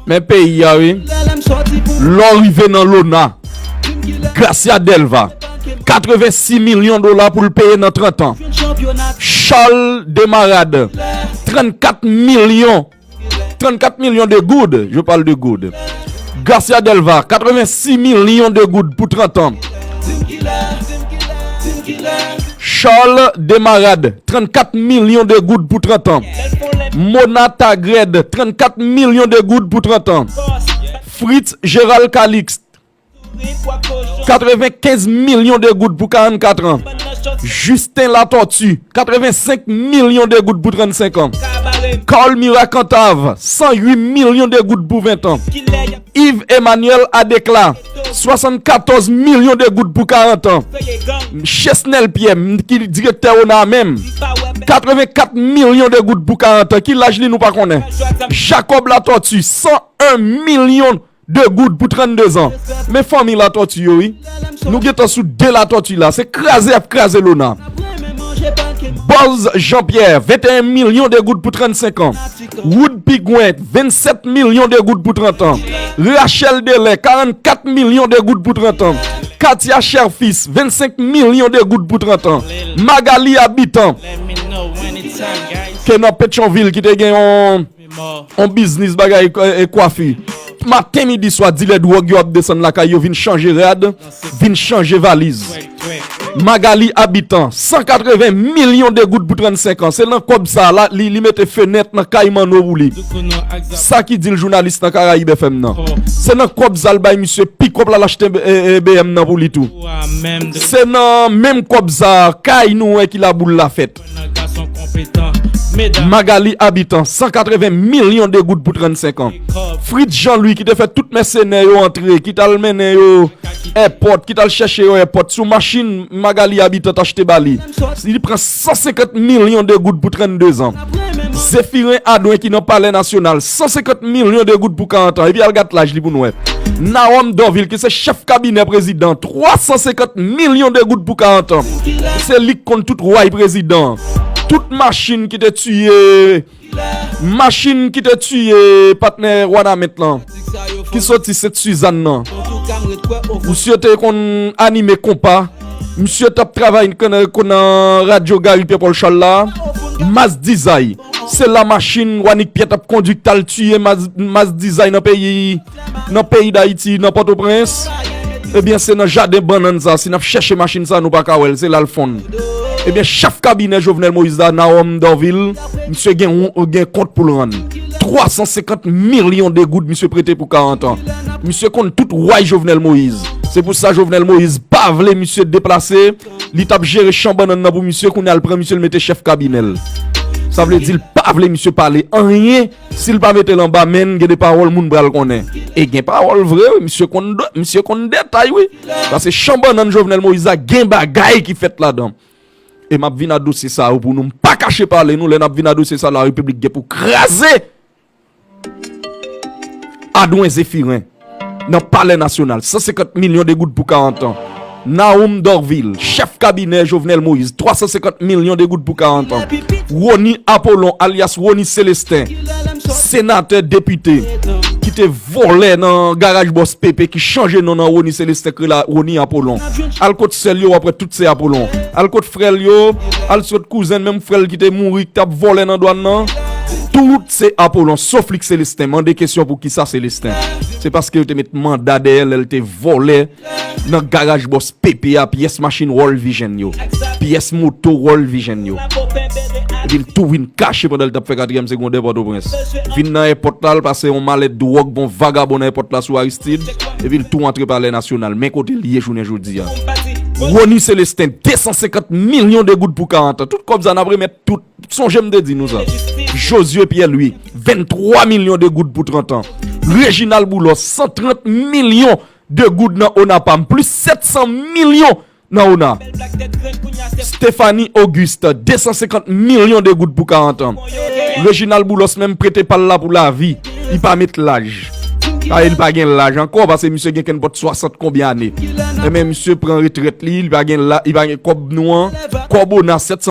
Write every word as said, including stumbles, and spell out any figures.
Men peyi a, wi. Lè w rive nan Lona, Gracia Delva, katrevensis milyon dola pou l peye nan trant an. Charles Demarade, trannkat milyon, trannkat milyon de goud, je parle de goud. Gracia Delva, katrevensis milyon de goud pou trant an. Charles Demarade, trannkat milyon de goud pou trant an. Mona Tagred, trannkat milyon de goud pou trant an. Fritz Gérald Calixte, katrevenkenz milyon de goud pou karannkat an. Justin Latortue, katrevensenk milyon de goud pou trannsenk an. Carl Mira Cantave, san uit milyon de goud pou ven an. Yves Emmanuel Adéclat, swasannkatòz milyon de goud pou karant an. Chesnel Pierre, m, ki direktè Ona a menm, katrevenkat milyon de goud pou karant an. Ki laj li nou pa konnen. Jacob Latortue, san en milyon de goud pou trannde zan. Men fanmi Latortue yo, wi. Nou gentan sou de Latortue la. Se kraze y ap kraze Lona. Buzz Jean-Pierre, venteyen milyon de goud pou trannsenk an. Wood Pigwen, vennsèt milyon de goud pou trant an. Rachel Delè, karannkat milyon de goud pou trant an. Katia Cherfils, vennsenk milyon de goud pou trant an. Magali Habitant, ke nan Petyonvil, ki te gen yon, yon biznis bagay, e, e, kwafi. Maten, midi, swa, dilè dwòg yo ap desann lakay yo, vin chanje rad, vin chanje valiz. Magali Habitant, san katreven milyon de goud pou trannsenk an. Se nan kòb sa a, li, li mete fenèt nan kay Manno pou li. Sa ki di l jounalis nan Karayib F M nan. Se nan kòb sa a l bay misye pikòp la, l achte, e, e, B M nan pou li tou. Se nan menm kòb sa a, kay nou wè ki laboul la fèt. Magali Habitant, san katreven milyon de goud pou trannsenk an. Fritz Jean Louis ki te fè tout mèsenè yo antre, ki t al mennen yo èpòt, ki t al chèche yo èpòt, sou machin Magali Habitant t achte ba li. Li pran san senkant milyon de goud pou trannde zan. Zéphirin Adouin ki nan Palè Nasyonal, san senkant milyon de goud pou karant an. Epi al gad laj li pou n wè. Nawòm Dorvil ki se chèf kabinè prezidan, twa san senkant milyon de goud pou karant an. Se li k konn tout way prezidan. Tout machin ki te tiye, machin ki te tiye patnè Wanament lan, ki soti Sent Sizann nan. Misye te konn anime konpa. Misye t ap travay nan, nan radyo Gary Pierre Paul Charles la. Mas Dizay. Se la machin Wanik Pyè t ap kondui k t al tiye Mas, Mas Dizay nan peyi, nan peyi Dayiti, nan Pòtoprens. Ebyen, se nan jaden bannann sa, si n ap chèche machin sa, nou pa ka wè l, se la l fonn. Ebyen, chèf kabinè Jovenel Moïse la, Nawòm Dorvil, misye gen, gen kont pou l rann. Twa san senkant milyon de goud misye prete pou karant an. Misye konn tout way Jovenel Moïse. Se pou sa Jovenel Moïse pa vle misye deplase. Li t ap jere chan bannann nan pou misye, kounye a l pran misye, l mete chèf kabinè l. Sa vle di l pa vle misye pale anyen. Si l pa mete l anba men n, gen de pawòl moun pral konnen. E gen pawòl vre, wi, misye konn do, misye konn detay, wi. Paske chan bannann Jovenel Moïse la, gen bagay ki fèt ladan. E m ap vin a dosye sa yo pou nou. M pa kache pale nou, lè n ap vin a dosye sa, Larepiblik gen pou kraze. Adwen Zéphirens, nan Palè Nasyonal, san senkant milyon de goud pou karant an. Naoum Dorvil, chèf kabinè Jovenel Moïse, twa san senkant milyon de goud pou karant an. Rony Apollon, alyas Rony Célestin, senatè, depite, ki te vòlè nan garaj bòs Pepe, ki chanje non nan Rony Célestin, k rele Rony Apollon. Al kot sè l yo, w ap wè tout se Apollon. Al kot frè l yo, al kot kouzen l, menm frè l ki te mouri, ki t ap vòlè nan dwàn nan. Tout se Apollon, sof li k Célestin. Mande kesyon pou kisa Célestin. Se paske yo te met manda dèyè l lè l te vòlè nan garaj bòs Pepe a, pyès machin World Vision yo, pyès moto World Vision yo. Epi l tou vin kache pandan l t ap fè katriyèm segondè Pòtoprens. Vin nan èpòt la, l pase yon malèt dwòg, bon vagabon nan èpòt la sou Aristide. Epi l tou antre Palè Nasyonal. Men kote l ye jounen jodi a. Rony Célestin, de san senkant milyon de goud pou karant an. Tout kòb sa n ap remèt tout. Sonje m te di nou sa. Josué Pierre Louis, venntwa milyon de goud pou trant an. Reginald Boulos, san trant milyon de goud nan ONAPAM, plis sèt san milyon nan ONA. Stéphanie Auguste, de san senkant milyon de goud pou karant an. Reginald Boulos menm prete pa l la pou lavi. Li pa met laj. Sa vle di li pa gen laj ankò, paske misye gen kenpòt swasant konbyen ane. Enben, misye pran retrèt li, li pa gen la, li pa gen kòb nou an. Kòb ONA, sèt san